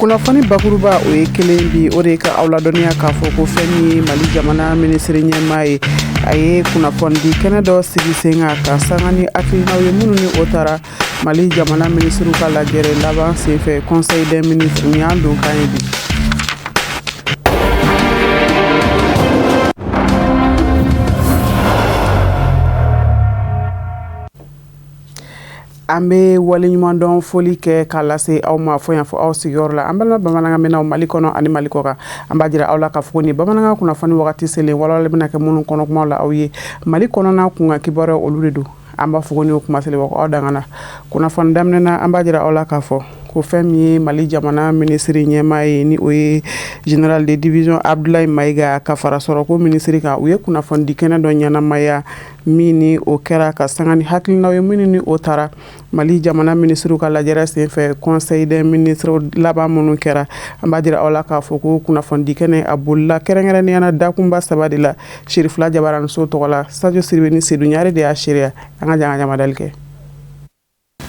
Kunnafoni bakuruba o ye kelen bi, o de ye ka aw ladɔnniya k'a fɔ ko fɛn min ye Mali jamana minisiri ɲɛmaa ye, a ye kunnafonidi kɛnɛ dɔ sigi sen kan ka sanga ni hakilinaw ye minnu ni o taara Mali jamana minisiriw ka lajɛrɛ laban senfɛ, conseil des ministres. Nin y'an donkan ye bi. An bɛ waleɲumandɔn foli kɛ k'a lase aw ma fo yan fo aw sigiyɔrɔ la, an balima bamanankan mɛnnaw Mali kɔnɔ ani Mali kɔkan. An b'a jira aw la k'a fɔ nin bamanankan kunnafoni wagati selen, walawalali bɛna kɛ minnu kɔnɔ kumaw la aw ye, Mali kɔnɔna kunkan kibaruyaw, olu de don. An b'a fɔ ko ni o kuma selen, aw dangana. Kunnafoni daminɛ na, an b'a jira aw la k'a fɔ ko fɛn min ye Mali jamana minisiri ɲɛmaa ye, ni o ye général de division Abdoulaye Maïga, ka fara sɔrɔko minisiri kan, u ye kunnafonidi kɛnɛ dɔ ɲɛnamaya min ni o kɛra ka sanga ni hakilinaw ye minnu ni o taara Mali jamana minisiriw ka lajɛrɛ senfɛ, conseil des ministres laban minnu kɛra. An b'a jira aw la k'a fɔ ko kunnafonidi kɛnɛ a bolila kɛrɛnkɛrɛnnenya na dakunba saba de la Sirifila Jabaraniso tɔgɔ la. Sajo Siribe ni Sedu Ɲare de y'a seereya. An ka jan ka ɲamadali kɛ.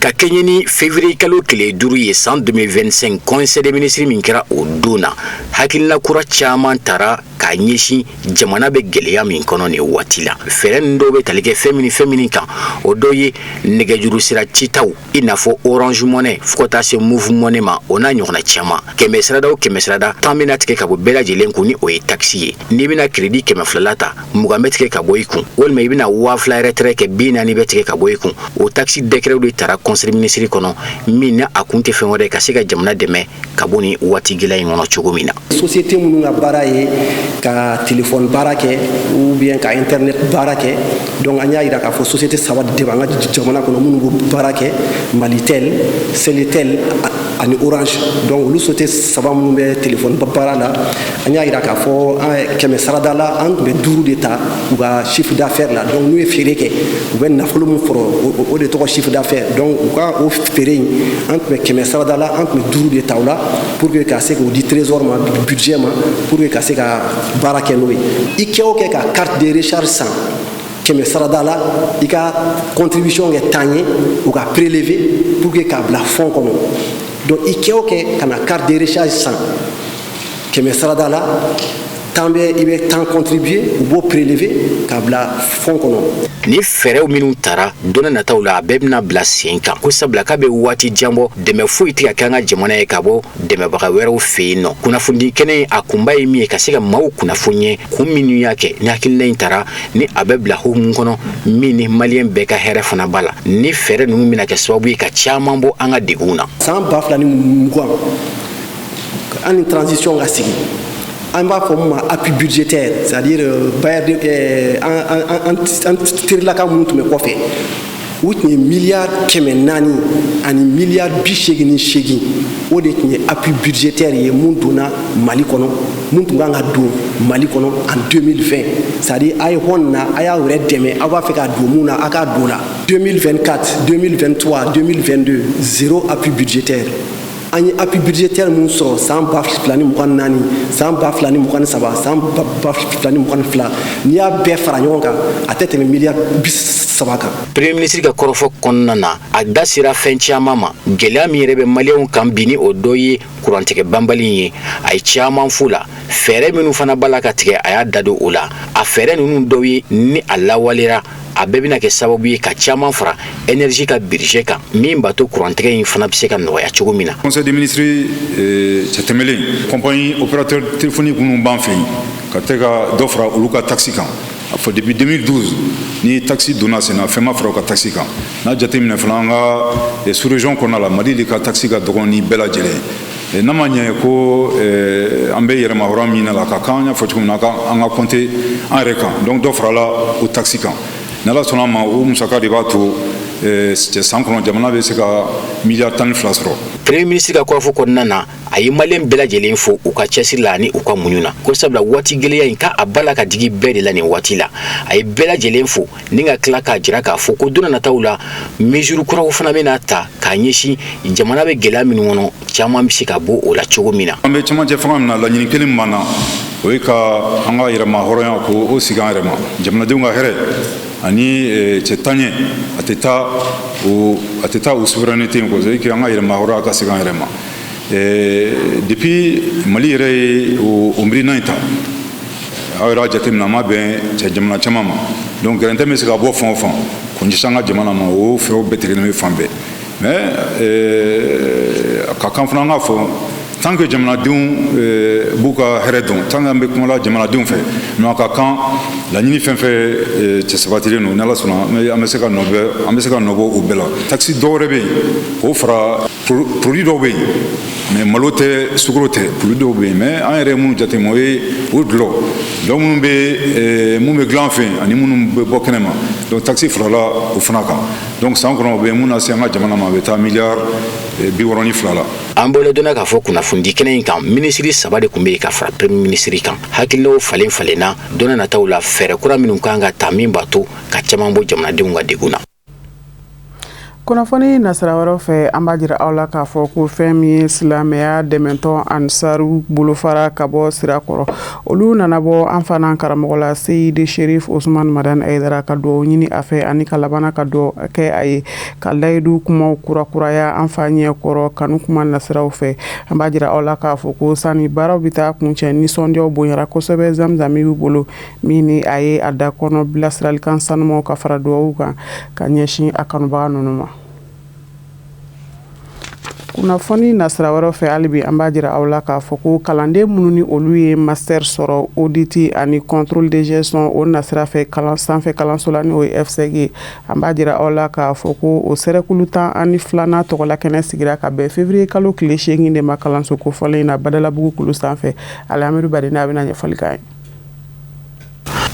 Ka kɛɲɛ ni février kalo tile 5 ye san 2025, conseil des ministres min kɛra o don na, hakilina kura caman tara k'a ɲɛsin jamana bɛ gɛlɛya min kɔnɔ nin waati la. Fɛɛrɛ ninnu dɔw bɛ tali kɛ fɛn min fɛn min kan, o dɔ ye nɛgɛjuru sira citaw, i n'a fɔ Orange Money fo ka taa se Moov Money ma, o n'a ɲɔgɔnna caman. 100 sarada o 100 sarada, 10 bɛna tigɛ ka bɔ bɛɛ lajɛlen kun, ni o ye taxe ye. N'i bɛna crédit 200 ta, 20 bɛ tigɛ ka bɔ i kun, walima i bɛna 2000 retrait kɛ, 40 bɛ tigɛ ka bɔ i kun. O taxe décret de tara conseil ministre kɔnɔ, min ni a kun tɛ fɛn wɛrɛ ka se ka jamana dɛmɛ ka bɔ ni waati gɛlɛya in kɔnɔ cogo min na. Société minnu ka baara ye ka téléphone baara kɛ ou bien ka internet baara kɛ, donc an y'a jira k'a fɔ société saba de b'an ka jamana kɔnɔ minnu b'o baara kɛ: Malitel, Celtel ani Orange. Donc olu société saba minnu bɛ téléphone baara la, an y'a jira k'a fɔ 100 sarada la, an tun bɛ 5 de ta u ka chiffre d'affaires la. Donc n'u ye feere kɛ, u bɛ nafolo min sɔrɔ, o de tɔgɔ chiffre d'affaires. Donc u ka o feere in, an tun bɛ 100 sarada la, an tun bɛ 5 de ta o la pour que ka se k'o di trésor ma, budget ma, pour que ka se ka baara kɛ n'o ye. I kɛ o kɛ ka carte de recharge san 100 sarada la, i ka contribution kɛ 10 ye, u ka prélever pour que k'a bila fond kɔnɔ. Donc i kɛ o kɛ ka na carte de recharge san 100 sarada la, 10 bɛ, i bɛ 10 contribuer, u b'o prélever k'a bila fond kɔnɔ. Ni fɛɛrɛw minnu tara don nataw la, a bɛɛ bɛna bila sen kan, ko sabula k'a bɛ waati jan bɔ, dɛmɛ foyi tɛ ka kɛ an ka jamana ye ka bɔ dɛmɛbaga wɛrɛw fɛ yen nɔ. Kunnafoni kɛnɛ a kunba ye min ye, ka se ka maaw kunnafoni kun minnu y'a kɛ ni hakilina in tara, ni a bɛ bila hukumu kɔnɔ min ni maliyɛn bɛɛ ka hɛrɛ fana b'a la, ni fɛɛrɛ ninnu bɛna kɛ sababu ye ka caman bɔ an ka degunw na. San 2020, an ni transition ka sigi, an b'a fɔ mun ma appui budgétaire, c'est à dire bailleur de an terilaka minnu tun bɛ kɔfɛ, u tun ye miliyari 400 ani miliyari 88, o de tun ye appui budgétaire ye mun donna Mali kɔnɔ, mun tun kan ka don Mali kɔnɔ en 2020, c'est à dire a ye hɔn na, a y'aw yɛrɛ dɛmɛ, aw b'a fɛ ka don mun na, a k'a don la. 2024, 2023, 2022, zéro appui budgétaire. An ye appui budgétaire mun sɔrɔ san 2024, san 2023, san 2022, n'i y'a bɛɛ fara ɲɔgɔn kan, a tɛ tɛmɛ miliyari 30 kan. Premier ministre ka kɔrɔfɔ kɔnɔna na, a da sera fɛn caman ma. Gɛlɛya min yɛrɛ bɛ maliyɛnw kan bi, ni o dɔ ye kurantigɛ banbali ye, a ye caman f'u la. Fɛɛrɛ minnu fana b'a la ka tigɛ, a y'a da don o la. A fɛɛrɛ ninnu dɔw ye, ni a lawalera, a bɛɛ bɛna kɛ sababu ye ka caman fara énergie ka budget kan, min b'a to kurantigɛ in fana bɛ se ka nɔgɔya cogo min na. Conseil des ministres cɛtɛmɛlen, compagnie opérateur téléphonique minnu b'an fɛ yen, ka tɛ ka dɔ fara olu ka taxe kan. A fɔ depuis 2012 ni taxe donna sen na, fɛn ma fara u ka taxe kan. N'a jateminɛ fana, an ka sous région kɔnɔna la, Mali de ka taxe ka dɔgɔn ni bɛɛ lajɛlen ye. N'a ma ɲɛ ko an bɛ yɛrɛma hɔrɔn min na la, ka kan, an y'a fɔ cogo min na, an ka compter an yɛrɛ kan, donc dɔ farala o taxe kan. N'Ala sɔnna a ma, o musaka de b'a to san kɔnɔ jamana bɛ se ka miliyari 12 sɔrɔ. Premier ministre ka kɔrɔfɔ kɔnɔna na, a ye maliyɛn bɛɛ lajɛlen fo u ka cɛsiri la ani u ka muɲu na, ko sabula waati gɛlɛya in k'a ba la ka digi bɛɛ de la nin waati la. A ye bɛɛ lajɛlen fo ni ka tila k'a jira k'a fɔ ko don nataw la, mesure kuraw fana bɛna ta k'a ɲɛsin jamana bɛ gɛlɛya minnu kɔnɔ, caman bɛ se ka bɔ o la cogo min na. An bɛ cɛmancɛ fanga min na, laɲini kelen min b'an na, o ye ka an ka yɛrɛma hɔrɔnya ko o sigi an yɛrɛ ma, jamanadenw ka hɛrɛ ani cɛ taaɲɛ, a tɛ taa o, a tɛ taa o souveraineté in kɔ, c'est à dire que an ka yɛrɛma hɔrɔnya ka segin an yɛrɛ ma. Depuis Mali yɛrɛ ye o miirina in ta, aw yɛrɛ y'a jateminɛ, a ma bɛn cɛ jamana caman ma. Donc gɛrɛntɛ bɛ se ka bɔ fan o fan k'o ɲɛsin an ka jamana ma, o fɛɛrɛw bɛɛ tigɛlen bɛ fan bɛɛ. Mais a ka kan fana an k'a fɔ, tant que jamanadenw b'u ka hɛrɛ dɔn, tant que an bɛ kuma la jamanadenw fɛ, mais a ka kan laɲini fɛn fɛn cɛ sabatilen don, ni Ala sɔnna, an bɛ se ka nɔ bɛ an bɛ se ka nɔ bɔ o bɛɛ la. Taxe dɔw wɛrɛ bɛ yen k'o fara, produit dɔw bɛ yen, mais malo tɛ, sukaro tɛ, produit dɔw bɛ yen, mais an yɛrɛ ye minnu jateminɛ, o ye o dɔlɔ dɔw minnu bɛ mun bɛ dilan fɛ yen ani minnu bɛ bɔ kɛnɛma. Donc taxe farala o fana kan. Donc san kɔnɔ, o bɛ mun lase an ka jamana ma, a bɛ taa miliyari 62 la. An bɔlen donna k'a fɔ kunnafonidi kɛnɛ in kan, minisiri saba de tun bɛ yen ka fara premier ministre kan. Hakilinaw falen falenna don nataw la, fɛɛrɛ kura minnu kan ka ta min b'a to ka caman bɔ jamanadenw ka degun na. Kunnafoni nasira wɛrɛw fɛ, an b'a jira aw la k'a fɔ ko fɛn min ye silamɛya dɛmɛtɔn Ansaru bolofara ka bɔ Sirakɔrɔ, olu nana bɔ an fana karamɔgɔ la Seyidi Sherif Osman Madani Ayidara, ka dugawu ɲini a fɛ ani ka labanna ka dugawu kɛ a ye, ka layidu kumaw kurakuraya an fa ɲɛ kɔrɔ kanu kuma nasiraw fɛ. An b'a jira aw la k'a fɔ ko sani baaraw bɛ taa kuncɛ, nisɔndiyaw bonyara kosɛbɛ Zamzami bolo min ni a ye a da kɔnɔ bilasiralikan sanumaw ka fara dugawu kan ka ɲɛsin a kanubaga ninnu ma. Kunnafoni nasira wɛrɛ fɛ hali bi, an b'a jira aw la k'a fɔ ko kalanden minnu ni olu ye master sɔrɔ audit ani contrôle de gestion o nasira fɛ kalan sanfɛ kalanso la, n'o ye FSEG ye, an b'a jira aw la k'a fɔ ko o sɛrɛkulu 12nan tɔgɔla kɛnɛ sigira ka bɛn février kalo tile 8 de ma kalanso kofɔlen in na Badalabugu kulu sanfɛ. Alamidu Baden a bɛna ɲɛfɔli k'an ye.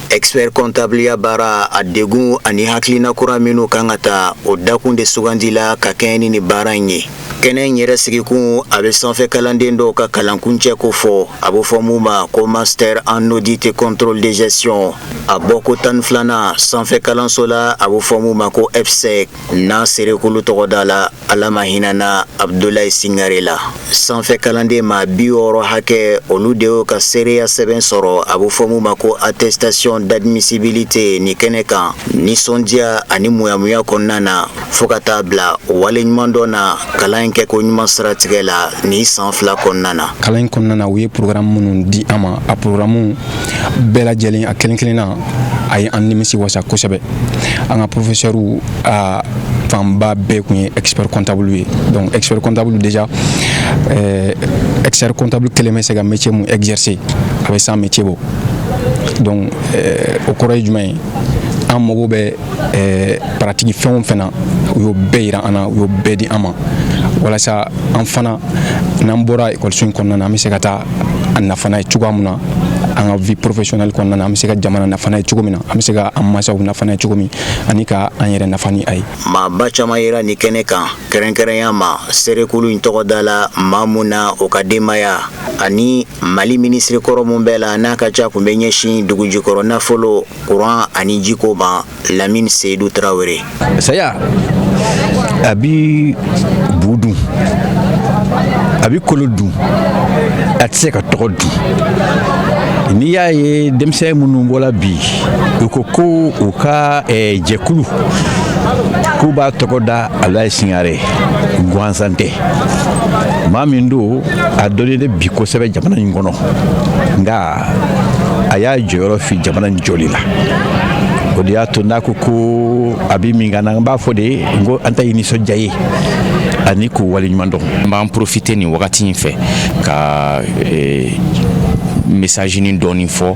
Expert comptable ya baara, a degun ani hakilina kura minnu kan ka ta, o dakun de sugandila ka kɛɲɛ ni nin baara in ye. Kɛnɛ in yɛrɛ sigikun, a bɛ sanfɛ kalanden dɔw ka kalankuncɛ ko fɔ, a bɛ fɔ mun ma ko master en audit et contrôle de gestion, a bɔko 12nan sanfɛ kalanso la, a bɛ fɔ mun ma ko FSEC, n'a serekulu tɔgɔda la, Ala ma hinɛna Abudulayi Singare la. Sanfɛ kalanden maa 60 hakɛ, olu de y'o ka seereya sɛbɛn sɔrɔ, a bɛ fɔ mun ma ko attestation d'admissibilité, nin kɛnɛ kan, nisɔndiya ani muyamuya kɔnɔna na, fo ka taa bila waleɲumandɔn na kalan in kɛko ɲuman siratigɛ la nin san 2 kɔnɔna na. Kalan in kɔnɔna na, u ye programme minnu di an ma, a programme bɛɛ lajɛlen, a kelen kelenna, a ye an nimisi wasa kosɛbɛ. An ka professeur a fanba bɛɛ tun ye expert comptable ye. Donc expert comptable déjà, expert comptable kelen bɛ se ka métier mun exercer, a bɛ 100 métier bɔ. Donc o kɔrɔ ye jumɛn ye? An mago bɛ pratique fɛn o fɛn na, u y'o bɛɛ yira an na, u y'o bɛɛ di an ma, walasa an fana, n'an bɔra ekɔliso in kɔnɔna na, an bɛ se ka taa a nafa n'a ye cogoya min na an ka vie professionnelle kɔnɔna na, an bɛ se ka jamana nafa n'a ye cogo min na, an bɛ se ka an mansaw nafa n'a ye cogo min, ani ka an yɛrɛ nafa ni a ye. Maaba caman yera nin kɛnɛ kan, kɛrɛnkɛrɛnya ma serekulu in tɔgɔda la maa mun na, o ka denbaya ani Mali minisiri kɔrɔ mun bɛɛ la n'a ka ca kun bɛ ɲɛsin dugu jukɔrɔ nafolo, kuran ani jiko ma, Lamine Seydou Tarawele. Saya a bi bu dun, a bi kolo dun, a tɛ se ka tɔgɔ dun. N'i y'a ye denmisɛn minnu bɔra bi, u ko ko u ka jɛkulu k'u b'a tɔgɔ da Abulayi Singare, gansan tɛ. Maa min don, a dɔnnen tɛ bi kosɛbɛ jamana in kɔnɔ, nka a y'a jɔyɔrɔ fi jamana in jɔli la. O de y'a to n'a ko ko a bɛ min kan na, an b'a fɔ de n ko an ta ye nisɔndiya ye ani k'u waleɲuman dɔn. N b'an profiter nin wagati in fɛ ka message ni dɔɔni fɔ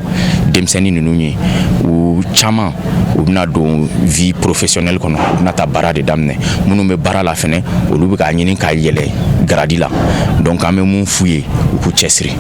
denmisɛnnin ninnu ye. U caman, u bɛna don vie professionnelle kɔnɔ, u bɛna taa baara de daminɛ. Minnu bɛ baara la fɛnɛ, olu bɛ k'a ɲini k'a yɛlɛ grade la. Donc an bɛ mun f'u ye? U k'u cɛsiri,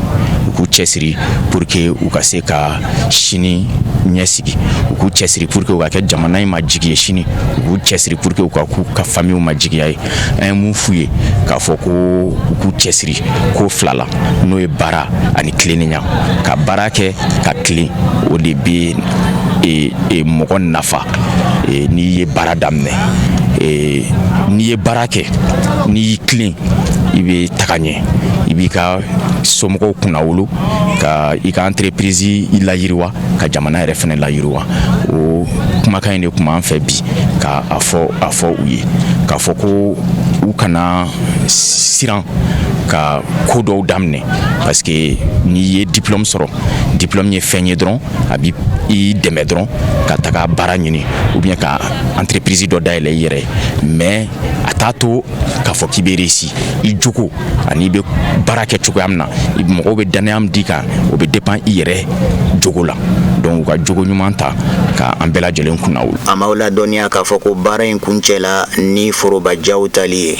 u k'u cɛsiri pour que u ka se ka sini ɲɛsigi, u k'u cɛsiri pour que u ka kɛ jamana in ma jigi ye sini, u k'u cɛsiri pour que u ka k'u ka famille ma jigiya ye. An ye mun f'u ye? K'a fɔ ko u k'u cɛsiri ko fila la, n'o ye baara ani tilennenya. Ka baara kɛ ka tilen, o de bɛ mɔgɔ nafa. N'i ye baara daminɛ, n'i ye baara kɛ, n'i y'i tilen, i bɛ taga ɲɛ, i b'i ka somɔgɔw kunnawolo, ka i ka entreprise layiriwa, ka jamana yɛrɛ fɛnɛ layiriwa. O kumakan in de tun b'an fɛ bi ka a fɔ u ye, k'a fɔ ko u kana siran. Ka ko dɔw daminɛ, parce que n'i ye diplôme sɔrɔ, diplôme ye fɛn ye dɔrɔn, a bi i dɛmɛ dɔrɔn ka taga baara ɲini ou bien ka entreprise dɔ dayɛlɛ i yɛrɛ ye, mais a t'a to k'a fɔ k'i bɛ réussi. I jogo ani i bɛ baara kɛ cogoya min na, mɔgɔw bɛ danaya min d'i kan, o bɛ dépend i yɛrɛ jogo la. Donc u ka jogo ɲuman ta ka an bɛɛ lajɛlen kunna wolo. A m'aw ladɔnniya k'a fɔ ko baara in kuncɛla ni forobajaw tali ye.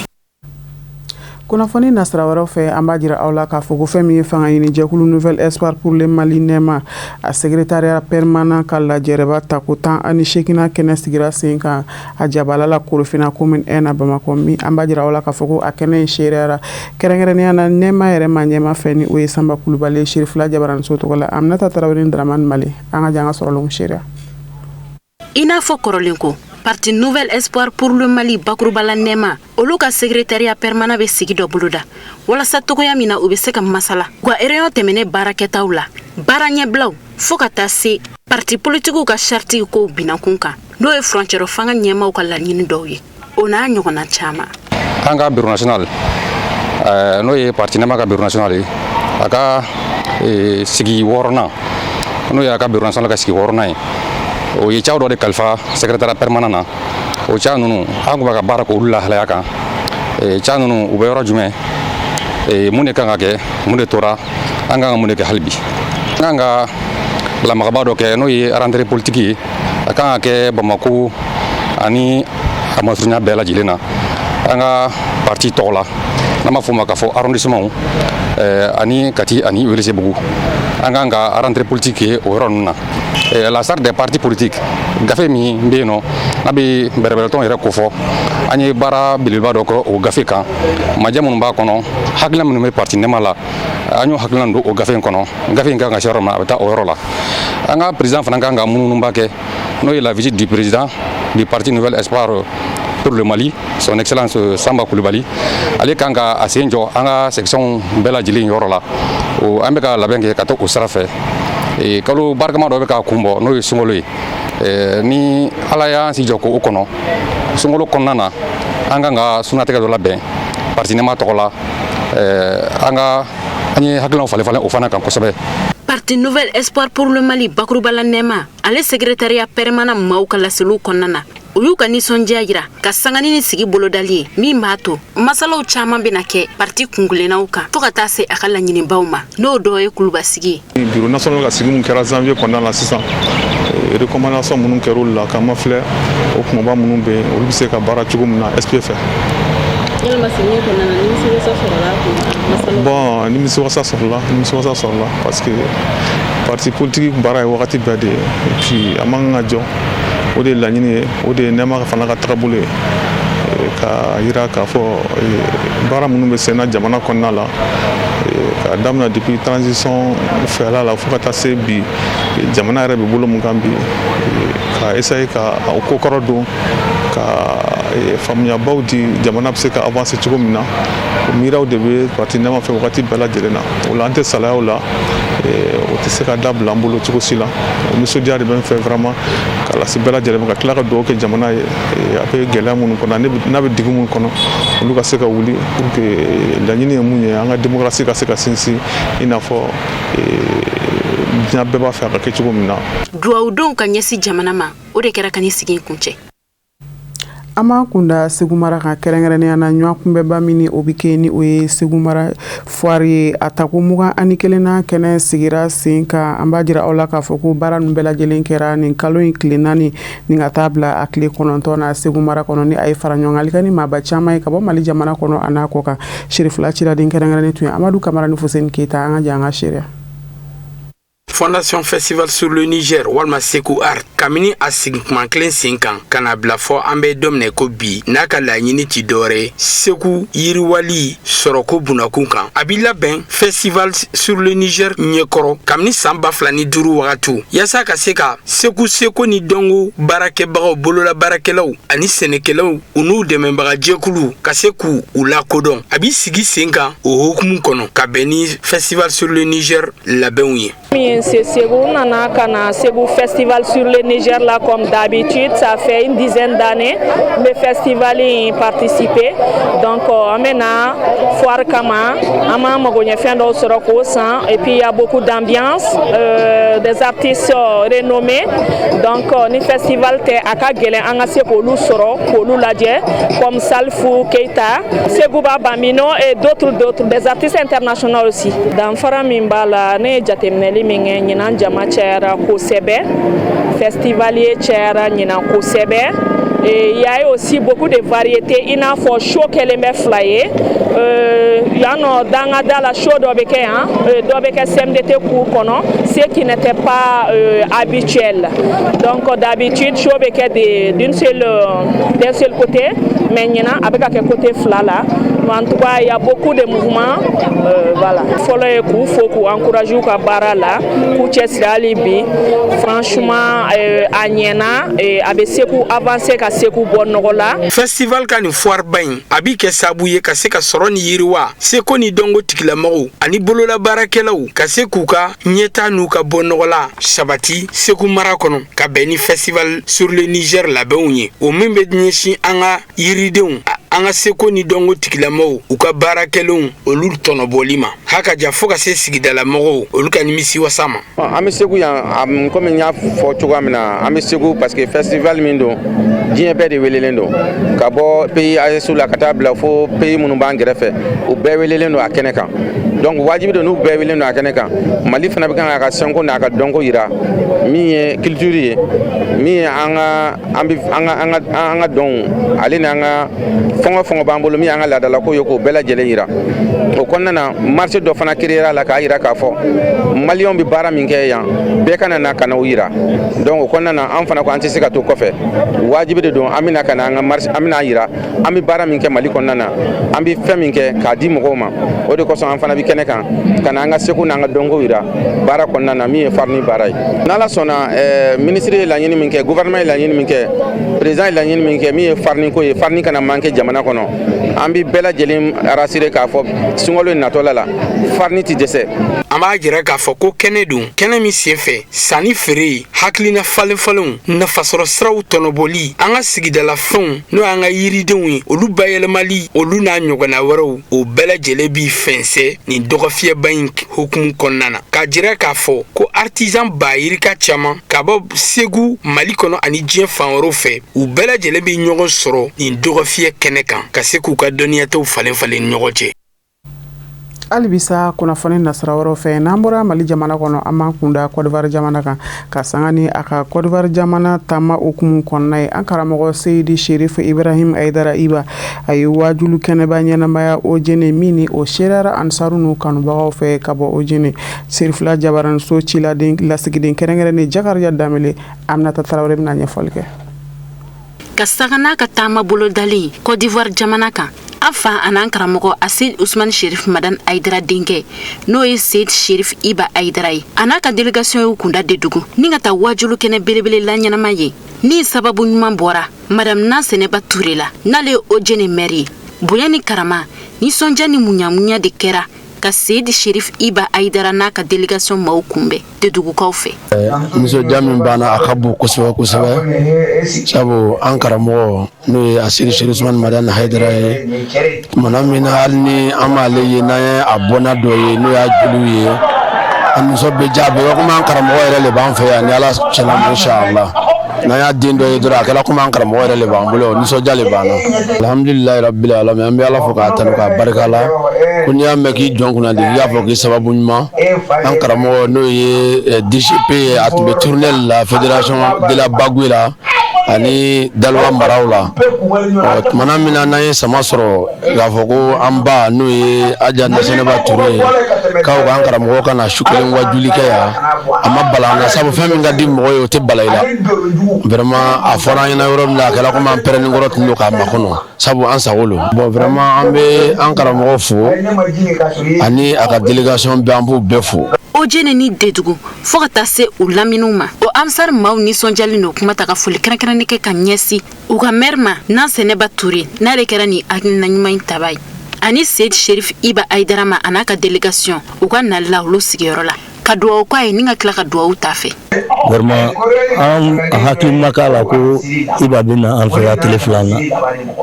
Kunnafoni nasira wɛrɛw fɛ, an b'a jira aw la k'a fɔ ko fɛn min ye fanga ɲini jɛkulu Nouvel Espoir pour le Mali NEMA, a secrétariat permanent ka lajɛrɛba tako 18nan kɛnɛ sigira sen kan a jabala la, Korofina commune 1 na, Bamakɔ. Min an b'a jira aw la k'a fɔ ko a kɛnɛ in seereyara kɛrɛnkɛrɛnnenya na NEMA yɛrɛ ma ɲɛma fɛ, ni o ye Sanba Kulubali ye, Sirifila Jabaraniso tɔgɔ la. Aminata Tarawele ni Dramane Male, an ka jan an ka sɔrɔlenw seereya. I n'a fɔ kɔrɔlen ko parti Nouvel Espoir pour le Mali bakurubala NEMA, olu ka secrétariat permanent bɛ sigi dɔ boloda walasa togoya min na u bɛ se ka masala u ka réunion tɛmɛnen baarakɛtaw la, baara ɲɛbilaw, fɔɔ ka taa se parti politikiw ka charte kow binakun kan, n'o ye furancɛrɔ fanga ɲɛmaw ka laɲini dɔw ye, o n'a ɲɔgɔnna caman. An ka bureau national, n'o ye parti NEMA ka bureau national ye, a ka sigi wɔɔrɔnan, n'o ye a ka bureau national ka sigi wɔɔrɔnan ye, o ye caw dɔ de kalifa secrétariat permanent na. O ca ninnu, an tun bɛ ka baara k'olu lahalaya kan. Ca ninnu, u bɛ yɔrɔ jumɛn? Mun de kan ka kɛ? Mun de tora? An kan ka mun de kɛ hali bi? An kan ka lamagaba dɔ kɛ, n'o ye rentrée politique ye. A kan ka kɛ Bamako ani a masurunya bɛɛ lajɛlen na, an ka parti tɔgɔ la, n'an b'a fɔ o ma k'a fɔ arrondissement ani Kati ani Welesebugu. An kan ka rentrée politique kɛ o yɔrɔ ninnu na. La charte des partis politiques, gafe min bɛ yen nɔ, n'a bɛ bɛrɛbɛrɛtɔn yɛrɛ kofɔ, an ye baara belebeleba dɔ kɛ o gafe kan. Majɛ minnu b'a kɔnɔ, hakilina minnu bɛ parti NEMA la, an y'o hakilina don o gafe in kɔnɔ. Gafe in kan ka se yɔrɔ min na, a bɛ taa o yɔrɔ la. An ka président fana kan ka mununuba kɛ, n'o ye la visite du président du parti Nouvel Espoir pour le Mali, son excellence Samba Kulibali. Ale kan ka a sen jɔ an ka section bɛɛ lajɛlen yɔrɔ la. O an bɛ ka labɛn kɛ ka taa o sira fɛ. Kalo barikama dɔ bɛ ka kun bɔ, n'o ye sunkalo ye. Ni Ala y'an si jɔ k'o kɔnɔ, sunkalo kɔnɔna na, an kan ka sunatigɛ dɔ labɛn parti NEMA tɔgɔ la. An ka an ye hakilinaw falen falen o fana kan kosɛbɛ. Parti Nouvel Espoir pour le Mali bakurubala NEMA, ale secrétariat permanent maaw ka laseliw kɔnɔna na, u y'u ka nisɔndiya yira ka sangani ni sigi bolodali ye, min b'a to masalaw caman bɛna kɛ parti kunkilennaw kan, fɔɔ ka taa se a ka laɲinibaw ma, n'o dɔ ye kulubasigi ye. Bureau national ka sigi mun kɛra janvier kɔnɔna la sisan, recommandation minnu kɛra olu la, k'an ma filɛ o kumaba minnu bɛ yen, olu bɛ se ka baara cogo min na SP fɛ. Yalima sigi kɔnɔna na, nimisiwasa sɔrɔla kun? Bon, nimisiwasa sɔrɔla, nimisiwasa sɔrɔla, parce que parti politique baara ye wagati bɛɛ de ye, et puis a man kan ka jɔ. O de ye laɲini ye, o de ye NEMA fana ka tagabolo ye, ka yira k'a fɔ baara minnu bɛ sen na jamana kɔnɔna la, k'a daminɛ depuis transition fɛla la fo ka taa se bi, jamana yɛrɛ bɛ bolo mun kan bi, ka essayer ka o ko kɔrɔ don, ka faamuyabaw di, jamana bɛ se ka avancer cogo min na. O miiriyaw de bɛ parti NEMA fɛ wagati bɛɛ lajɛlen na. O la, an tɛ salaya o la, o tɛ se ka dabila an bolo cogo si la. O nisɔndiya de bɛ n fɛ vraiment ka lase bɛɛ lajɛlen ma, ka tila ka dugawu kɛ jamana ye, a bɛ gɛlɛya minnu kɔnɔ, n'a bɛ degun minnu kɔnɔ, olu ka se ka wuli, pour que laɲini ye mun ye, an ka démocratie ka se ka sinsin i n'a fɔ diɲɛ bɛɛ b'a fɛ a ka kɛ cogo min na. Duwawudenw ka ɲɛsin jamana ma, o de kɛra ka ni sigi kun cɛ. An b'an kunda Segu mara kan, kɛrɛnkɛrɛnnenya na ɲɔgɔn kunbɛnba min o bɛ kɛ, ni o ye Segu mara foire ye. A tako 21nan kɛnɛ sigira sen kan. An b'a jira aw la k'a fɔ ko baara ninnu bɛɛ lajɛlen kɛra nin kalo in tile 4 ni ka taa bila a tile 9 na Segu mara kɔnɔ, ni a ye fara ɲɔgɔn kan ni maaba caman ye ka bɔ Mali jamana kɔnɔ a n'a kɔ kan. Sirifila ciraden kɛrɛnkɛrɛnnen tun ye Amadu Kamara ni Fuseni Keyita. An ka jɛ an ka seereya. Fondation Festival sur le Niger walima Seku Art, kabini a sigi kuma kelen sen kan ka na bila fɔ an bɛ don minɛ ko bi, n'a ka laɲini ti dɔwɛrɛ ye Segu yiriwali sɔrɔko bunakun kan, a b'i labɛn Festival sur le Niger ɲɛkɔrɔ kabini san 2005 wagatiw, yaasa ka se ka Segu seko ni dɔnko baarakɛbagaw, bolola baarakɛlaw ani sɛnɛkɛlaw, u n'u dɛmɛbaga jɛkuluw ka se k'u u lakodɔn. A b'i sigi sen kan o hukumu kɔnɔ ka bɛn ni Festival sur le Niger labɛnw ye. Min se Segu, n nana ka na Segu Festival sur le Niger la. Comme d'habitude, ça fait une dizaine d'années n bɛ festival in participer. Donc an bɛ na foire kama, an b'an magoɲɛfɛn dɔw sɔrɔ k'o san. Et puis il y a beaucoup d'ambiance, des artistes renommés. Donc ni festival tɛ, a ka gɛlɛn an ka se k'olu sɔrɔ k'olu lajɛ, comme Salifou Keita, Seguba Bambino et d'autres, des artistes internationaux aussi. Danfara min b'a la, ne ye jateminɛli min kɛ, ɲinan jama cayara kosɛbɛ, festivalier cayara ɲinan kosɛbɛ. Et il y a aussi beaucoup de variétés, i n'a fɔ show kɛlen bɛ fila ye yan nɔ. Danga da la, show dɔ bɛ kɛ yan, dɔ bɛ kɛ CMDT cour kɔnɔ, ce qui n'était pas habituel. Donc d'habitude, show bɛ kɛ d'une seule d'un seul côté, mais ɲinan a bɛ ka kɛ côté fila la. En tout cas, il y a beaucoup de mouvements, voilà. Fɔlɔ ye k'u fo, k'u encourager u ka baara la, k'u cɛsiri hali bi. Franchement, a ɲɛna, a bɛ Segu avancer, ka Segu bɔ nɔgɔ la. Festival ka nin foire ba in, a bi kɛ sababu ye ka se ka sɔrɔ ni yiriwa, seko ni dɔnko tigilamɔgɔw ani bololabaarakɛlaw ka se k'u ka ɲɛta n'u ka bɔ nɔgɔ la sabati Segu mara kɔnɔ, ka bɛn ni Festival sur le Niger labɛnw ye, o min bɛ ɲɛsin an ka yiridenw, an ka seko ni dɔnko tigilamɔgɔw, u ka baara kɛlenw, olu tɔnɔbɔli ma ha ka ja, fɔɔ ka se sigidalamɔgɔw, olu ka nimisi wasa ma. An bɛ Segu yan, komi n y'a fɔ cogoya min na, an bɛ Segu parce que festival min don, diɲɛ bɛɛ de welelen don, ka bɔ pays AES la ka taa bila fo pays minnu b'an kɛrɛfɛ, u bɛɛ welelen don a kɛnɛ kan. Donc wajibi don, n'u bɛɛ welelen don a kɛnɛ kan, Mali fana bɛ kan k'a ka sɛnko n'a ka dɔnko yira, min ye culture ye, min ye an ka an bɛ an ka dɔnw ale ni an ka fɛn o fɛn b'an bolo, min y'an ka laadalako ye, k'o bɛɛ lajɛlen yira. O kɔnɔna na, marché dɔ fana créera la k'a yira k'a fɔ Maliyɛnw bɛ baara min kɛ yan, bɛɛ ka na ka na o yira. Donc o kɔnɔna na, an fana ko an tɛ se ka to kɔfɛ, wajibi de don, an bɛna ka na an ka marché, an bɛna yira an bɛ baara min kɛ Mali kɔnɔna na, an bɛ fɛn min kɛ k'a di mɔgɔw ma. O de kosɔn an fana bɛ kɛnɛ kan ka na an ka seko n'an ka dɔnko yira baara kɔnɔna na, min ye farini baara ye. N'Ala sɔnna, minisiri ye laɲini min kɛ, gouvernement ye laɲini min kɛ, président ye laɲini min kɛ, min ye farini ko ye, farini kana manquer jamana kɔnɔ, an bɛ bɛɛ lajɛlen rassurer k'a fɔ sunkalo in natɔla la, farini ti dɛsɛ. An b'a jira k'a fɔ ko kɛnɛ don, kɛnɛ min senfɛ, sanni feere, hakilina falen falenw, nafasɔrɔ siraw tɔnɔbɔli, an ka sigidalafɛnw, n'o y'an ka yiridenw ye, olu bayɛlɛmali, olu n'a ɲɔgɔnna wɛrɛw, o bɛɛ lajɛlen bi fɛnsɛ nin dɔgɔfiyɛba in hukumu kɔnɔna na, k'a jira k'a fɔ ko artisan ba yirika caman ka bɔ Segu, Mali kɔnɔ ani diɲɛ fan wɛrɛw fɛ, u bɛɛ lajɛlen bi ɲɔgɔn sɔrɔ nin dɔgɔfiyɛ kɛnɛ kan, ka se k'u ka dɔnniyataw falen falen ɲɔgɔn cɛ. Halibisa kunnafoni nasira wɛrɛw fɛ, n'an bɔra Mali jamana kɔnɔ, an b'an kunda Kɔdiwari jamana kan, ka sanga ni a ka Kɔdiwari jamana taama hukumu kɔnɔna ye. An karamɔgɔ Seyidi Sherif Ibrahim Ayidara Iba, a ye wajulu kɛnɛba ɲɛnamaya Ojene, min ni o seereyara ansaru n'u kanubagaw fɛ ka bɔ Ojene. Serifila jabaranso ciladen lasigiden kɛrɛnkɛrɛnnen Jakariya Danbele, Aminata Tarawele bɛna ɲɛfɔli kɛ. Ka sanga n'a ka taama bolodalen Côte d'Ivoire jamana kan, an fa an'an karamɔgɔ Asid Usman Sherif Madan Ayidara denkɛ, n'o ye Seyid Sherif Iba Ayidara ye, a n'a ka délégation y'u kunda de dugu ni ka taa wajulu kɛnɛ belebele la ɲɛnama ye, ni sababu ɲuman bɔra Madame Naseneba Ture la, n'ale ye Ojene maire ye. Bonya ni karama, nisɔndiya ni muɲamuɲa de kɛra ka Seyid Sherif Iba Ayidara n'a ka délégation maaw kunbɛn Dedugukaw fɛ. Nisɔndiya min banna, a ka bon kosɛbɛ kosɛbɛ, sabu an karamɔgɔ, n'o ye Asiri Sherif Usman Madani Hayidara ye, tumana min na hali ni an m'ale ye, n'an ye a bɔnna dɔ ye, n'o y'a joliw ye, an nisɔn bɛ diya bɛɛ komi an karamɔgɔ yɛrɛ de b'an fɛ yan. Ni Ala sɔnna ma, inshallah, n'an y'a den dɔ ye dɔrɔn, a kɛra komi an karamɔgɔ yɛrɛ de b'an bolo, nisɔndiya de b'an na. Alhamdulilayi rabbil alamin, an bɛ Ala fo k'a tanu k'a barika la ko n'i y'a mɛn k'i jɔn kunna de, i y'a fɔ k'i sababu ɲuman. An karamɔgɔ, n'o ye DGP ye, a tun bɛ tournée la fédération de la Bagoué la ani Daloa maraw la. Ɔ tumana min na n'an ye sama sɔrɔ k'a fɔ ko an ba, n'o ye Aja Nasɛnɛba Ture ye, k'aw k'an karamɔgɔ ka na su kelen wajuli kɛ yan, a ma bala an na, sabu fɛn min ka di mɔgɔ ye, o tɛ bala i la. Vraiment, a fɔra an ɲɛna yɔrɔ min na, a kɛra komi an pɛrɛnni kɔrɔ tun don k'a makɔnɔ, sabu an sago lo. Bon, vraiment, an bɛ an karamɔgɔ fo ani a ka délégation bɛɛ, an b'u bɛɛ fo. Ojene ni Dedugu fɔɔ ka taa se u laminiw ma, o ansar maaw nisɔndiyalen don kuma ta ka foli kɛrɛnkɛrɛnni kɛ ka ɲɛsin u ka maire ma, Naseneba Ture, n'ale kɛra nin hakilina ɲuman in taba ye, ani Seyid Sherif Iba Ayidara ma, a n'a ka délégation, u ka nali la olu sigiyɔrɔ la. Ka dugawu k'a ye ni ka tila ka dugawu t'a fɛ. Vraiment, an hakili ma k'a la ko Iba bɛ na an fɛ yan tile 2 na,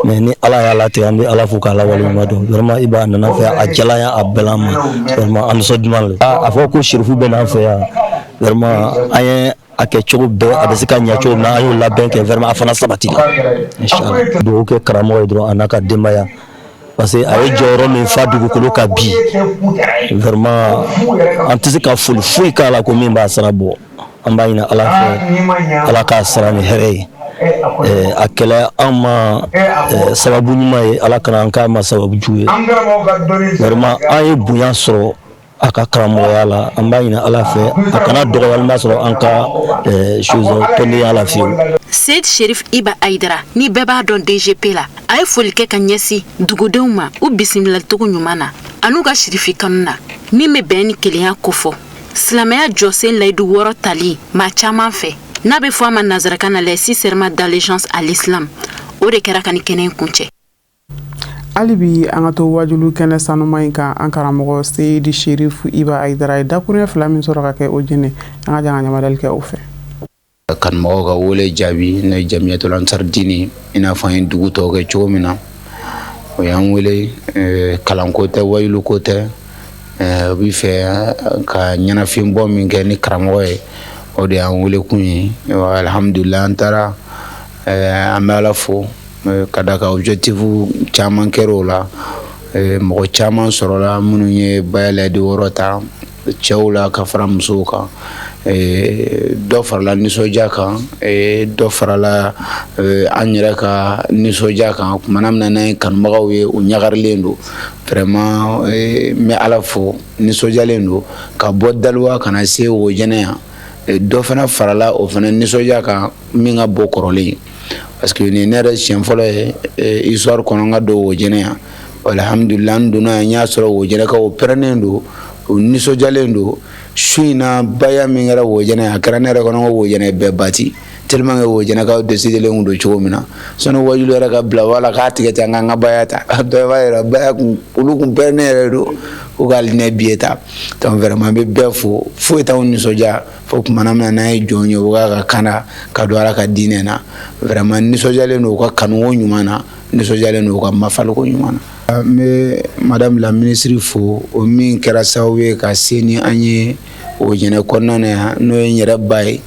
mais ni Ala y'a latigɛ, an bɛ Ala fo k'Ala waleɲuman dɔn. Vraiment, Iba nana fɛ, a diyala an ye, a bɛnna an ma. Vraiment, an nisɔn duman. A fɔ ko Sirifu bɛ n'an fɛ yan, vraiment, an ye a kɛ cogo bɛɛ a bɛ se ka ɲɛ cogo min na, an y'o labɛn kɛ. Vraiment, a fana sabatila, inchallah. Dugawu kɛ karamɔgɔ ye dɔrɔn, a n'a ka denbaya, parce que a ye jɔyɔrɔ min fa dugukolo kan bi, vraiment, an tɛ se ka foli foyi k'a la ko min b'a sara bɔ. An b'a ɲini Ala fɛ, Ala k'a sara ni hɛrɛ ye. A kɛlɛ an ma sababu ɲuman ye, Ala kana an k'a ma sababu jugu ye. Vraiment, an ye bonya sɔrɔ a ka karamɔgɔya la. An b'a ɲini Ala fɛ, a kana dɔgɔyalima sɔrɔ an ka chose tɔndenya la fiyewu. Seyid Sherif Iba Aidara, ni bɛɛ b'a dɔn DGP la, a ye foli kɛ ka ɲɛsin dugudenw ma u bisimilalicogo ɲuman na an'u ka sirifi kanu na min bɛ bɛn ni kelenya kofɔ. Silamɛya jɔsen layidu 6 tali maa caman fɛ, n'a bɛ fɔ a ma nanzarakan na les six serments d'allégeance à l'islam, o de kɛra ka ni kɛnɛ in kuncɛ. Hali bi an ka to wajulu kɛnɛ sanuma in kan. An karamɔgɔ Seyidi Sherifu Iba Ayidara ye dakuruɲɛ 2 min sɔrɔ ka kɛ o jɛnɛ, an ka jan ka ɲamadali kɛ o fɛ. Kanumɔgɔw ka wele jaabi, n'o ye Jamiyatul Ansar Dini, i n'a fɔ an ye dugu tɔw kɛ cogo min na, o y'an wele. Kalanko tɛ, wayuluko tɛ, u b'i fɛ ka ɲɛnafin bɔ min kɛ ni karamɔgɔ ye, o de y'an wele kun ye. Alhamdulillah, an taara, an bɛ Ala fo ka da kan objectif caman kɛra o la. Mɔgɔ caman sɔrɔla minnu ye baya layidu 6 ta, cɛw la ka fara musow kan. Dɔ farala nisɔndiya kan, dɔ farala an yɛrɛ ka nisɔndiya kan kumana min na n'an ye kanubagaw ye, u ɲagarilen don. Vraiment, n bɛ Ala fo, nisɔndiyalen don ka bɔ Daliwa ka na se Wojɛnɛ yan. Dɔ fana farala o fana nisɔndiya kan min ka bɔ kɔrɔlen, parce que nin ne yɛrɛ siɲɛ fɔlɔ ye histoire kɔnɔ n ka don Wojɛnɛ yan. Alhamdulillah, n donna yan, n y'a sɔrɔ Wojɛnɛkaw pɛrɛnnen don, u nisɔndiyalen don. Su in na, baya min kɛra Wojɛnɛ, a kɛra ne yɛrɛ kɔnɔ ko Wojɛnɛ bɛɛ bati, tellement que Wojɛnɛkaw décidelen don cogo min na. Sɔnni wajulu yɛrɛ ka bila wala k'a tigɛ ten, an k'an ka baya ta, dɔ b'a yɛrɛ baya kun, olu kun pɛrɛnnen yɛrɛ don ko ka alinɛ biye ta. Donc vraiment, n bɛ bɛɛ fo. Foyi t'anw nisɔndiya fo kumana min na n'an ye jɔn ye, u k'a ka kana ka don Ala ka diinɛ na. Vraiment, nisɔndiyalen don u ka kanuko ɲuman na, nisɔndiyalen don u ka mafaliko ɲuman na. N bɛ madame la ministre fo, o min kɛra sababu ye ka se ni an ye Wojɛnɛ kɔnɔna na yan, n'o ye n yɛrɛ ba ye,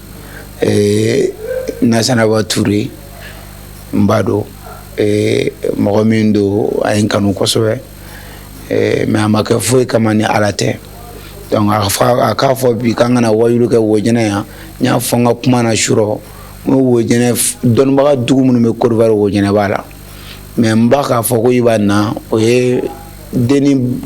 Nasanaba Ture. N b'a dɔn mɔgɔ min don, a ye n kanu kosɛbɛ, mais a ma kɛ foyi kama ni Ala tɛ. Donc a k'a fɔ bi k'an kana wajulu kɛ Wojɛnɛ yan. N y'a fɔ n ka kuma na surɔ, n ko Wojɛnɛ dɔnnibaga dugu minnu bɛ Côte d'Ivoire, Wojɛnɛ b'a la. Mais n ba k'a fɔ ko i b'a na, o ye denni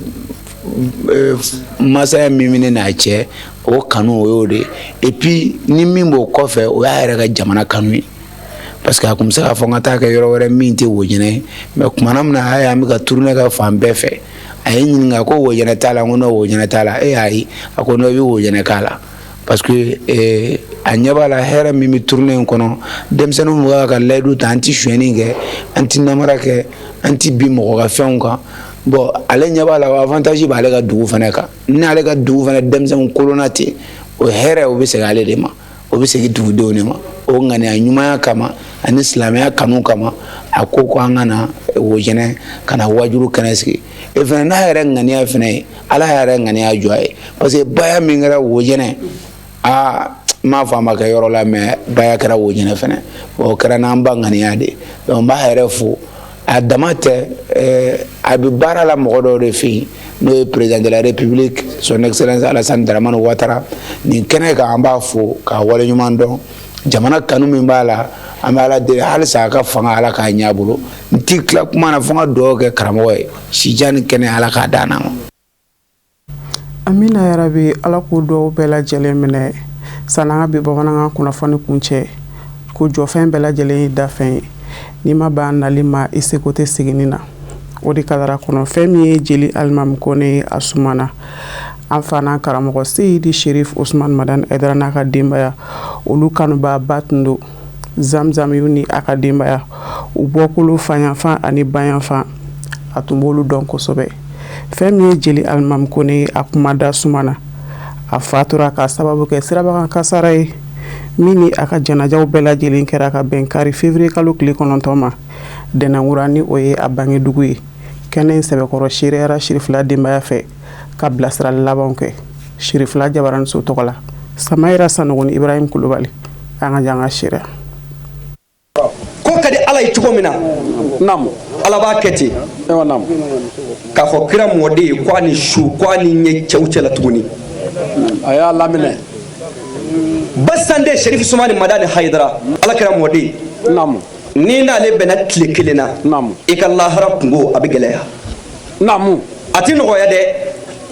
masaya min bɛ ne n'a cɛ, o kanu o y'o de ye. Et puis ni min b'o kɔfɛ, o y'a yɛrɛ ka jamana kanu ye, parce que a kun bɛ se k'a fɔ n ka taa kɛ yɔrɔ wɛrɛ min tɛ Wojɛnɛ ye. Mais kumana min na a ye an bɛ ka tourner kɛ fan bɛɛ fɛ, a ye n ɲininka ko Wojɛnɛ t'a la. N ko non, Wojɛnɛ t'a la. E ayi, a ko non, i bɛ Wojɛnɛ k'a la, parce que a ɲɛ b'a la hɛrɛ min bɛ tournée in kɔnɔ. Denmisɛnninw bɛ ka layidu ta, an ti sonyɛni kɛ, an ti namara kɛ, an ti bin mɔgɔ ka fɛnw kan. Bon, ale ɲɛ b'a la o avantage b'ale ka dugu fana kan. N'ale ka dugu fana denmisɛnw kolonna ten, o hɛrɛ o bɛ segin ale de ma, o bɛ segin dugudenw de ma. O ŋaniya ɲumanya kama ani silamɛya kanu kama, a ko ko an ka na Wojɛnɛ ka na wajulu kɛnɛ sigi. E fana n'a yɛrɛ ŋaniya fana ye, Ala yɛrɛ ŋaniya jɔ a ye, parce que baya min kɛra Wojɛnɛ, aa, n m'a fɔ a ma kɛ yɔrɔ la, mais baya kɛra Wojɛnɛ fana, o kɛra n'an ba ŋaniya de. Donc n b'a yɛrɛ fo. A dama tɛ, a bɛ baara la mɔgɔ dɔw de fɛ yen, n'o ye président de la République, son excellence Alassane Dramane Ouattara. Nin kɛnɛ kan, an b'a fo k'a waleɲuman dɔn jamana kanu min b'a la. An bɛ Ala deli halisa a ka fanga, Ala k'a ɲɛ a bolo. N ti tila kuma na fo n ka dugawu kɛ karamɔgɔ ye, sijan ni kɛnɛ, Ala k'a d'an ma. Amina yarabi, Ala k'o dɔw bɛɛ lajɛlen minɛ. Sanni an ka bi bamanankan kunnafoni kun cɛ, ko jɔfɛn bɛɛ lajɛlen ye dafɛn ye, n'i ma ban nali ma, i seko tɛ seginni na. O de kadara kɔnɔ, fɛn min ye jeli Alimami Kone ye, a sumana an fa n'an karamɔgɔ Seyidi Sherif Usman Madani Aidara n'a ka denbaya, olu kanubaaba tun don. Zamzamiyu ni a ka denbaya, u bɔkolo fayanfan ani bayanfan, a tun b'olu dɔn kosɛbɛ. Fɛn min ye jeli Alimami Kone ye, a kuma da sumana. A fatura ka sababu kɛ sirabakan kasara ye min ni a ka janajaw bɛɛ lajɛlen kɛra ka bɛn kari février kalo tile 9 ma Dɛnɛnkura, ni o ye a bangedugu ye. Kɛnɛ in sɛbɛkɔrɔ seereyara Sirifila denbaya fɛ ka bilasirali labanw kɛ Sirifila Jabaraniso tɔgɔ la. Samayira Sanogo ni Ibrahim Kulubali, an ka jan ka seereya. Ko ka di Ala ye cogo min na, naamu, Ala b'a kɛ ten. K'a fɔ kira mɔden ye ko a ni su, ko a ni ɲɛ cɛw cɛla tuguni, a y'a laminɛ. Basande Sherifu Sumani Madani Hayidara, Ala kira mɔden, naamu, n'i n'ale bɛnna tile kelen na, naamu, i ka lahara kungo a bɛ gɛlɛya. Naamu. A tɛ nɔgɔya dɛ,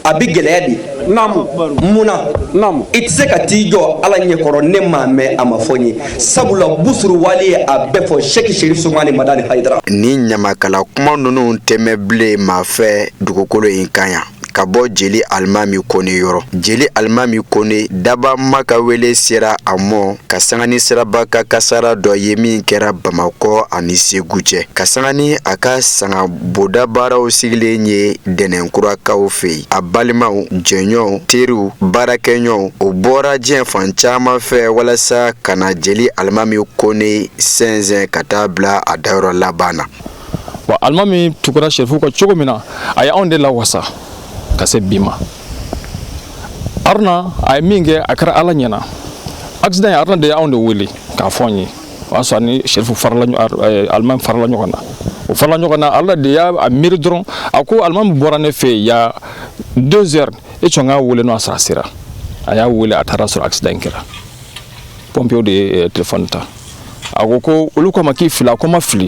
a bɛ gɛlɛya de. Naamu. Mun na? Naamu. I tɛ se ka t'i jɔ Ala ɲɛkɔrɔ ne m'a mɛn, a ma fɔ n ye, sabula busuru wale ye a bɛɛ fɔ Sɛki Sherifu Sumani Madani Hayidara. Ni ɲamakala kuma ninnu tɛ mɛn bilen maa fɛ dugukolo in kan yan ka bɔ jeli Alimami Kone yɔrɔ. Jeli Alimami Kone dabama ka wele sera a mɔ ka sanga ni siraba ka kasara dɔ ye min kɛra Bamakɔ ani Segu cɛ, ka sanga ni a ka sanga bonda baaraw sigilen ye Dɛnɛnkurakaw fɛ yen. A balimaw, jɛɲɔgɔnw, teriw, baarakɛɲɔgɔnw, o bɔra diɲɛ fan caman fɛ walasa ka na jeli Alimami Kone sɛnsɛn ka taa bila a dayɔrɔ laban na. Wa alimami tugura serifu kɔ cogo min na, a ye anw de lawasa ka se bi ma. Aruna a ye min kɛ, a kɛra Ala ɲɛna. Accident ye, Aruna de ye anw de wele k'a fɔ an ye. O y'a sɔrɔ ni serifu farala, alimami farala ɲɔgɔn na. O farala ɲɔgɔn na, Aruna de y'a miiri dɔrɔn, a ko alimami bɔra ne fɛ yen ya 2 heures, e sɔn k'a wele n'o y'a sɔrɔ a sera. A y'a wele, a taara sɔrɔ accident kɛra. Pompiers de ye téléphone ta. A ko ko olu ko a ma k'i fili. A ko ma fili,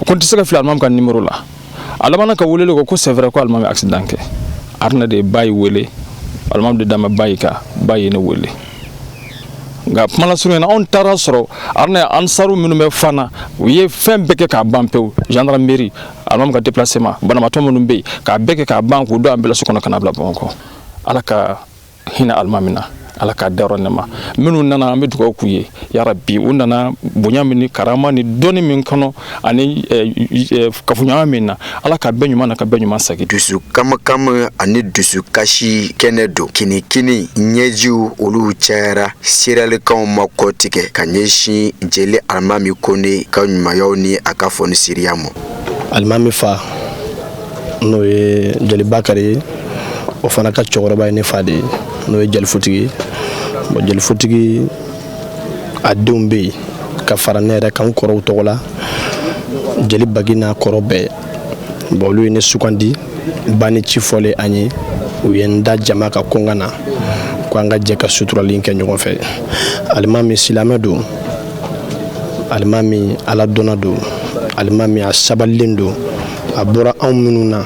ko n tɛ se ka fili alimami ka numéro la. A labanna ka weleli ko c'est vrai, ko alimami accident kɛ. Aruna de ye ba ye wele, alimami de dama ba ye kan, ba ye ne wele. Nka kuma lasurunya na, anw taara sɔrɔ Aruna ye ansaru minnu bɛ Fana, u ye fɛn bɛɛ kɛ k'a ban pewu. Gendarmerie, alimami ka déplacement, banabaatɔ minnu bɛ yen, k'a bɛɛ kɛ k'a ban, k'u don ambulance kɔnɔ ka na bila Bamakɔ. Ala ka hinɛ alimami na, Ala k'a dayɔrɔ nɛma. Minnu nana, an bɛ dugawu k'u ye yarabi. U nana bonya min ni karama ni dɔnni min kɔnɔ ani kafoɲɔgɔnya min na, Ala ka bɛɛ ɲuman na ka bɛɛ ɲuman segin. Dusu kamkam ani dusukasi kɛnɛ don, kinikini ɲɛjiw olu cayara. Seereyalikanw ma kɔtigɛ ka ɲɛsin jeli Alimami Kone ka ɲumanyaw ni a ka fɔni seereya ma. Alimami fa, n'o ye jeli Bakari ye, o fana ka cɛkɔrɔba ye ne fa de ye, n'o ye jelifutigi ye. Bon, jelifutigi a denw bɛ yen ka fara ne yɛrɛ kan, n kɔrɔw tɔgɔ la, jeli Bagi n'a kɔrɔ bɛɛ. Bon, olu ye ne sugandi banni ci fɔlen an ye, u ye n da jama ka ko n ka na, ko an ka jɛ ka suturali kɛ ɲɔgɔn fɛ. Alimami silamɛ don, alimami Ala dɔnna don, alimami a sabalilen don. A bɔra anw minnu na,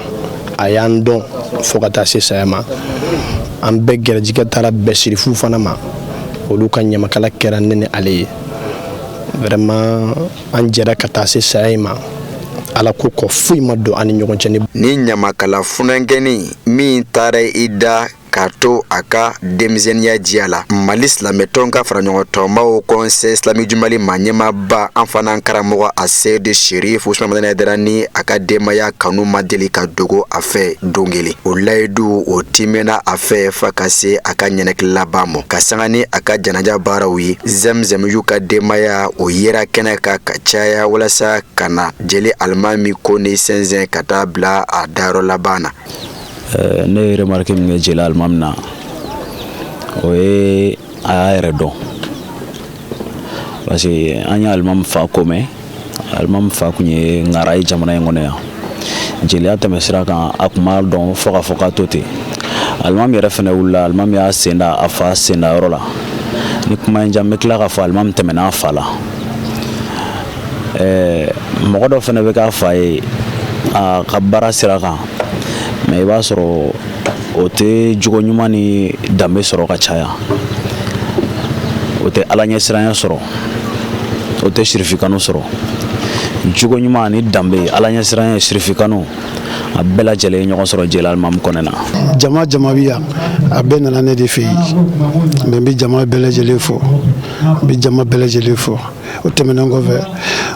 a y'an dɔn fo ka taa se saya ma. An bɛɛ gɛrɛjigɛ taara bɛɛ sirifu fana ma, olu ka ɲamakala kɛra ne ni ale ye. Vraiment, an jɛra ka taa se saya in ma. Ala ko kɔ, foyi ma don an ni ɲɔgɔn cɛ. Ni ɲamakala funankɛnin min taara i da k'a to a ka denmisɛnninya diya la, Mali silamɛtɔn ka faraɲɔgɔntɔnbaw Conseil islamique du Mali ma ɲɛmaaba, an fana karamɔgɔ Aseyidi Sherif Usman Madani Hayidara ni a ka denbaya kanu ma deli ka dogo a fɛ don kelen. O layidu o timɛna a fɛ fa ka se a ka ɲɛnakili laban ma, ka sanga ni a ka janaja baaraw ye. Zɛmzɛm y'u ka denbaya o yera kɛnɛ kan ka caya walasa ka na jeli Alimami Kone sɛnsɛn ka taa bila a dayɔrɔ laban na. Ne ye remarque min kɛ jeli alimami na, o ye a y'a yɛrɛ dɔn, parce que an ye alimami fa ko mɛn. Alimami fa tun ye ŋara ye jamana in kɔnɔ yan. Jeliya tɛmɛ sira kan, a tun b'a dɔn fo k'a fɔ k'a to ten. Alimami yɛrɛ fɛnɛ wulila, alimami y'a sen da a fa sen da yɔrɔ la. Ni kuma in diya, n bɛ tila k'a fɔ alimami tɛmɛna a fa la. Mɔgɔ dɔ fɛnɛ bɛ k'a fa ye a ka baara sira kan, mais i b'a sɔrɔ o tɛ jogo ɲuman ni danbe sɔrɔ ka caya, o tɛ Ala ɲɛsiranya sɔrɔ, o tɛ sirifikanu sɔrɔ. Jogo ɲuman ni danbe, Ala ɲɛsiranya, sirifikanu, a bɛɛ lajɛlen ye ɲɔgɔn sɔrɔ jeli alimami kɔnɛ na. Jama jama bi yan, a bɛɛ nana ne de fɛ yen, mais n bɛ jama bɛɛ lajɛlen fo, n bɛ jama bɛɛ lajɛlen fo. O tɛmɛnen kɔfɛ,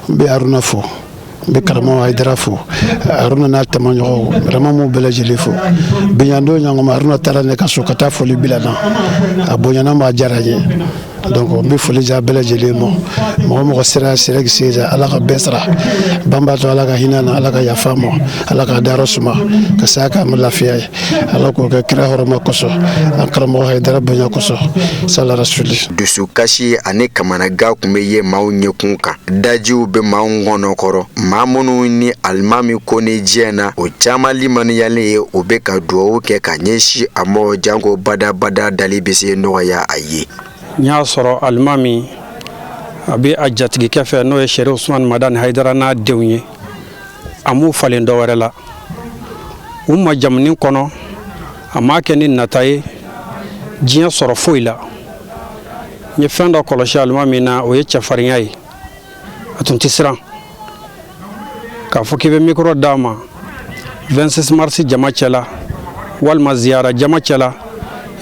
n bɛ Haruna fo. N bɛ karamɔgɔ Hayidara fo, Haruna n'a tamaɲɔgɔnw, vraiment n b'u bɛɛ lajɛlen fo. Biɲando ɲangoma, Haruna taara ne ka so ka taa foli bila na, a bonyana ma, a diyara n ye. Donc n bɛ foli di a bɛɛ lajɛlen ma. Mɔgɔ mɔgɔ sera sera k'i, Ala ka bɛɛ sara. Banbaatɔ, Ala ka hinɛ na, Ala ka yafa ma, Ala ka dayɔrɔ suma, ka saya k'a ma lafiya ye. Ala k'o kɛ kira hɔrɔma kosɔn, an karamɔgɔ Hayidara bonya kosɔn, sala rasuli. Dusukasi ani kamanagan tun bɛ ye maaw ɲɛkun kan, dajiw bɛ maaw ngɔnɔ kɔrɔ. Maa minnu ni Alimami Kone jɛ na, o caman limaniyalen ye, o bɛ ka dugawu kɛ ka ɲɛsin a ma janko badabada dali bɛ se nɔgɔya a ye. N y'a sɔrɔ Alimami a bɛ a jatigikɛ fɛ, n'o ye Sɛri Usumani Madani Hayidara n'a denw ye. A m'u falen dɔ wɛrɛ la, u ma jamuni kɔnɔ. A m'a kɛ ni nata ye diɲɛ sɔrɔ foyi la. N ye fɛn dɔ kɔlɔsi Alimami na, o ye cɛfarinya ye. A tun tɛ siran k'a fɔ k'i bɛ micro d'a ma 26 mars jama cɛla walima ziyara jama cɛla.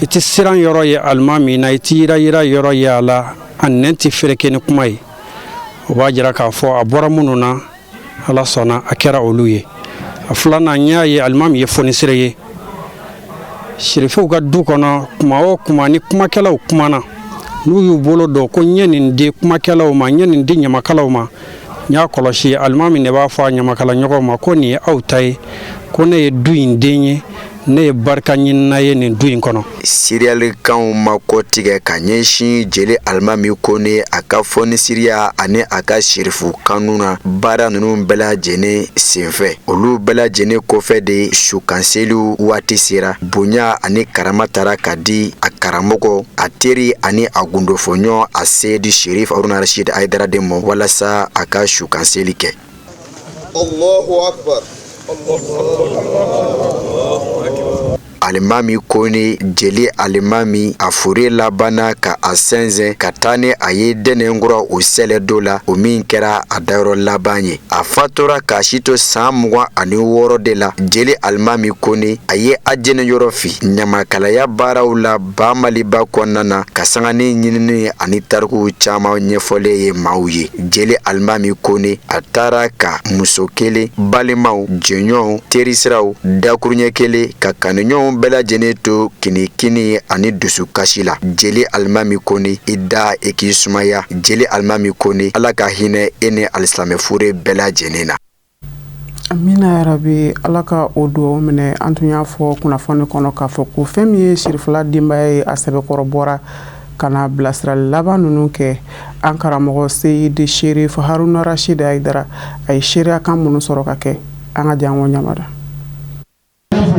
I tɛ siran yɔrɔ ye Alimami na, i tɛ yira yira yɔrɔ ye a la, a nɛn tɛ fereke ni kuma ye. O b'a jira k'a fɔ a bɔra minnu na, Ala sɔnna a kɛra olu ye. A filanan, n y'a ye Alimami ye fonisere ye sirifiw ka du kɔnɔ. Kuma o kuma ni kumakɛlaw kumana, n'u y'u bolo don ko n ye nin di kumakɛlaw ma, n ye nin di ɲamakalaw ma, n y'a kɔlɔsi Alimami de b'a fɔ a ɲamakala ɲɔgɔn ma ko nin ye aw ta ye, ko ne ye du in den ye, ne ye barika ɲinina ye nin du in kɔnɔ. Seereyalikanw ma kɔtigɛ ka ɲɛsin jeli Alimami Kone, a ka fɔnisiriya ani a ka sirifu kanu na baara ninnu bɛɛ lajɛlen senfɛ. Olu bɛɛ lajɛlen kɔfɛ de, sukanseliw waati sera, bonya ani karama taara ka di a karamɔgɔ, a teri ani a gundofɔɲɔ, a Seyidi Sherif Haruna Rashid Hayidara de ma, walasa a ka sukanseli kɛ. Allahu akbar. Alimami Kone, jeli Alimami, a fure labanna ka a sɛnsɛn ka taa ni a ye Dɛnɛnkura o sɛlɛ dɔ la, o min kɛra a dayɔrɔ laban ye. A fatura k'a si to san 26 de la. Jeli Alimami Kone, a ye a jɛnɛyɔrɔ fi ɲamakalaya baaraw la ba Maliba kɔnɔna na, ka sanga ni ɲinini ani tarikuw caman ɲɛfɔlen ye maaw ye. Jeli Alimami Kone, a taara ka muso kelen, balimaw, jɛɲɔgɔnw, terisiraw, dakuruɲɛ kelen, ka kanuɲɔgɔnw bɛɛ lajɛlen to kinikini ani dusukasi la. Jeli Alimami Kone, i da i k'i sumaya. Jeli Alimami Kone, Ala ka hinɛ e ni alisilamɛ fure bɛɛ lajɛlen na. Amina yarabi, Ala ka o dugawu minɛ. An tun y'a fɔ kunnafoni kɔnɔ k'a fɔ ko fɛn min ye sirifila denbaya ye, a sɛbɛkɔrɔ bɔra ka na bilasirali laban ninnu kɛ. An karamɔgɔ Seyidi Sherif Haruna Rashid Hayidara, a ye seereya kan minnu sɔrɔ ka kɛ, an ka janko ɲamada.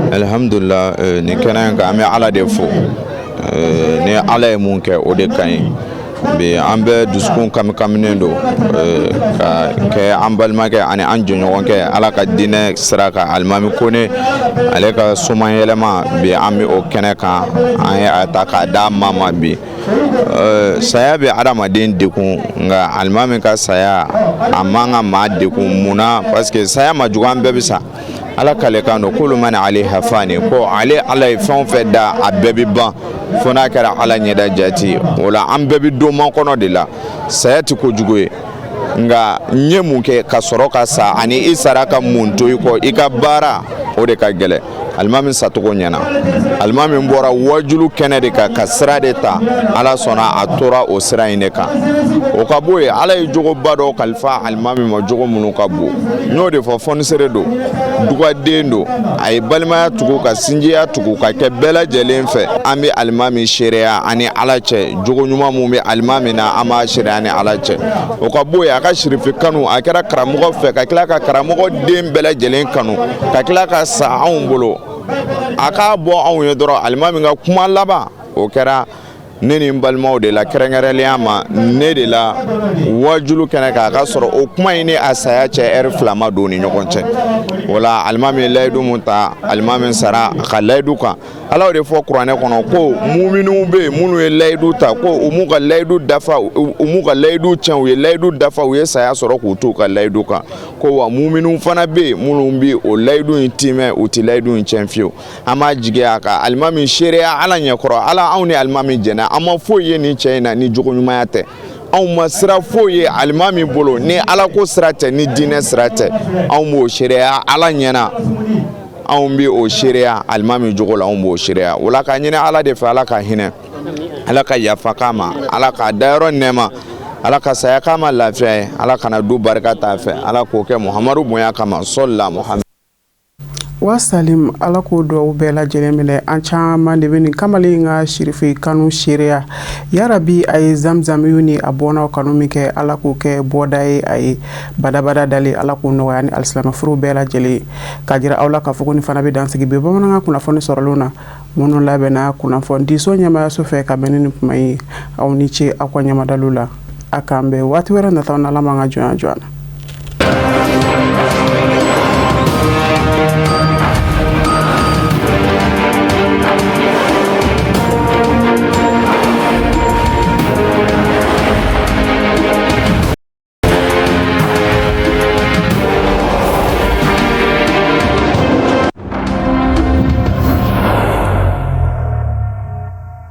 Alihamudulila, nin kɛnɛ in kan, an bɛ Ala de fo. Ni Ala ye mun kɛ, o de ka ɲi. Bi, an bɛ dusukun kamikaminen don ka kɛ an balimakɛ ani an jɔɲɔgɔnkɛ, Ala ka diinɛ sira kan, Alimami Kone, ale ka somayɛlɛma. Bi, an bɛ o kɛnɛ kan, an ye a ta k'a d'a ma ma. Bi, saya bɛ adamaden dekun, nka alimami ka saya a man ka maa dekun. Mun na? Parce que saya ma jugu, an bɛɛ bɛ sa. Ala kalekan don, kulu man alayha fani, ko ale Ala ye fɛn o fɛn da, a bɛɛ bɛ ban fo n'a kɛra Ala ɲɛda jati. O la, an bɛɛ bɛ don makɔnɔ de la. Saya tɛ kojugu ye, nka n ye mun kɛ ka sɔrɔ ka sa, ani i sara ka mun to i kɔ, i ka baara, o de ka gɛlɛn. Alimami sacogo ɲɛna. Alimami bɔra wajulu kɛnɛ de kan ka sira de ta, Ala sɔnna, a tora o sira in de kan. O ka bɔ yen, Ala ye jogoba dɔ kalifa alimami ma, jogo minnu ka bon. N y'o de fɔ, fɔnisere don, dugaden don, a ye balimaya tugu, ka sinjiya tugu, ka kɛ bɛɛ lajɛlen fɛ. An bɛ alimami seereya ani Ala cɛ, jogo ɲuman mun bɛ alimami na, an b'a seereya ni Ala cɛ. O ka bɔ yen, a ka sirifi kanu, a kɛra karamɔgɔ fɛ, ka tila ka karamɔgɔ den bɛɛ lajɛlen kanu, ka tila ka sa anw bolo, a k'a bɔ anw ye dɔrɔn. Alimami ka kuma laban, o kɛra ne ni n balimaw de la, kɛrɛnkɛrɛnlenya ma ne de la, wajulu kɛnɛ kan. A ka sɔrɔ o kuma in ni a saya cɛ, ɛri 2 ma don ni ɲɔgɔn cɛ. O la, alimami ye layidu mun ta, alimami sara a ka layidu kan. Ala de fɔ kuranɛ kɔnɔ ko muminuw bɛ yen minnu ye layidu ta, ko u m'u ka layidu dafa, u m'u ka layidu tiɲɛ, u ye layidu dafa, u ye saya sɔrɔ k'u to u ka layidu kan. Ko wa muminuw fana bɛ yen minnu bɛ o layidu in timɛ, u tɛ layidu in tiɲɛ fiyewu. An b'a jigiya ka alimami seereya Ala ɲɛkɔrɔ. Ala, anw ni alimami jɛnna, an ma foyi ye nin cɛ in na ni jogo ɲumanya tɛ. Anw ma sira foyi ye alimami bolo ni ala ko sira tɛ, ni diinɛ sira tɛ. Anw b'o seereya Ala ɲɛna, anw bɛ o seereya alimami jogo la, anw b'o seereya. O la, k'a ɲini Ala de fɛ, Ala ka hinɛ, Ala ka yafa k'a ma, Ala k'a dayɔrɔ nɛɛma, Ala ka saya k'a ma lafiya ye, Ala kana du barika t'a fɛ, Ala k'o kɛ Muhamadu bonya kama, sɔlila Muhamadu. Wa salim, Ala k'o duwawu bɛɛ lajɛlen minɛ. An caman de bɛ nin kamalen in ka sirife kanu seereya. Yarabi, a ye Zamzamiyu ni a bɔnnaw kanu min kɛ, Ala k'o kɛ bɔda ye a ye badabada dalen. Ala k'o nɔgɔya ni alisilamɛfuru bɛɛ lajɛlen. K'a jira aw la k'a fɔ ko nin fana bɛ dansigi bi bamanankan kunnafoni sɔrɔlenw na, minnu labɛnna kunnafonidiso ɲɛmaayaso fɛ ka bɛn ni nin kuma ye. Aw ni ce aw ka ɲɛmadalu la. A k'an bɛn waati wɛrɛ nataw na, Ala m'an ka jɔnya jɔ an na.